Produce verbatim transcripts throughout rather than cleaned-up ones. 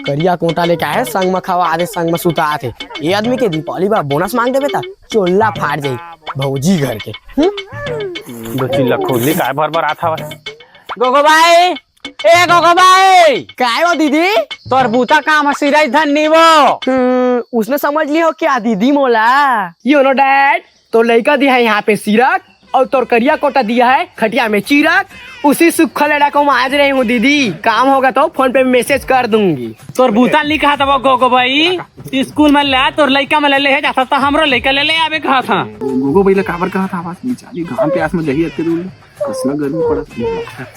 करिया कोटा लेके आए, संग म खवा दे, संग म सुता थे। ये आदमी के दीपावली बर बोनस मांग देबे त चोल्ला फाट जाई भौजी घर के। हम्म? दो चिल्ला खोली काय भर भर आत हवस? गोगो भाई, ए गोगो भाई, काय हो दीदी? तोर बूता काम ह सिरई धन्नी वो। हम्म, उसने समझ ली हो क्या दीदी मोला? You know dad, तो लइका दिया है यहाँ पे सिरक और तोर करिया कोटा दिया है खटिया में चिरक। उसी सुख लड़ा को मैं आज रही हूँ दीदी, काम होगा तो फोन पे मैसेज कर दूंगी। तोर बूता लिखा था वो गोगो भाई, स्कूल में ले तोर लइका में ले ले जाता तो हमरो लइका ले ले आवे कहा था। गोगो भाई ला काबर कहा था आवाज निचाली घाम प्यास में जही अतके दूर। कसना गर्मी पड़त हे।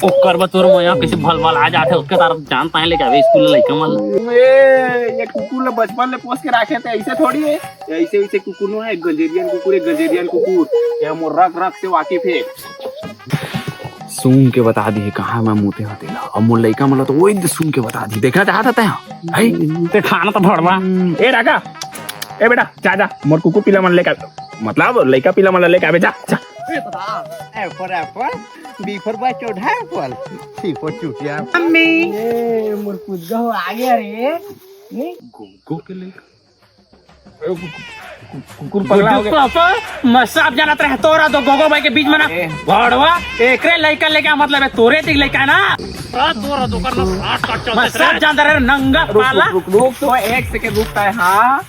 ओकर बर तोर मया कइसे भलभल आ जाथे, ओतके तार जान ताहे लेके आवे स्कूल ले लइका मन ल। ए, ये कुकुर ल बचपन ले पोस के राखे थे, ऐसे थोड़ी है। ऐसे वैसे कुकुर नो है, गंजेरियन कुकुर है, गंजेरियन कुकुर। ये मोर रग रग से वाकिफ है। सूंघ के बता दी कहाँ मैं मूते हो तेला। अब मोर लइका मन ल तो वही सूंघ के बता दी। देखना चाहत हते हैं? है? ते ठाना तो भड़वा। ए रागा, ए बेटा, जा, जा, मोर कुकुर पिला मन लेके आ, मतलब लइका पिला मन लेके आवे, जा, जा। ए दादा, A for apple, B for boy, चोधा apple, C for चुटिया। मम्मी। ए, मोर कुदगा हो आ गया रे। नहीं? गोगो के लइका। ए, कु-, कु-, कु-, कुकुर पगला हो गया। पापा, मैं सब जानत रहे तोरा दो गोगो भाई के बीच में ना। ए। भड़वा, एकरे लइका लेके आ, मतलब है तोरे दिख लइका है ना। तोरा दो कर ना साथ काट चलते मैं सब जानत रहे, नंगा रुक, पाला। रुक, रुक, रुक, तो एक सेकंड रुकता है, हाँ।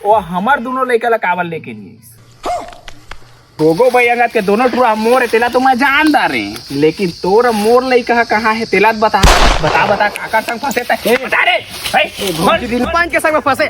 वो हमर दोनों लइका ला काबर लेके नहीं आइस? गोगो भाई अंगद के दोनों टुरा मोर हे, तेला तो मैं जानदार हे, लेकिन तोर मोर लइका ह कहाँ हे, तेला तो बता, बता, बता, काकर संग फंसे तैं? बता रे, भाई, ए, बोल। भौजी दिलपान के संग में फंसे।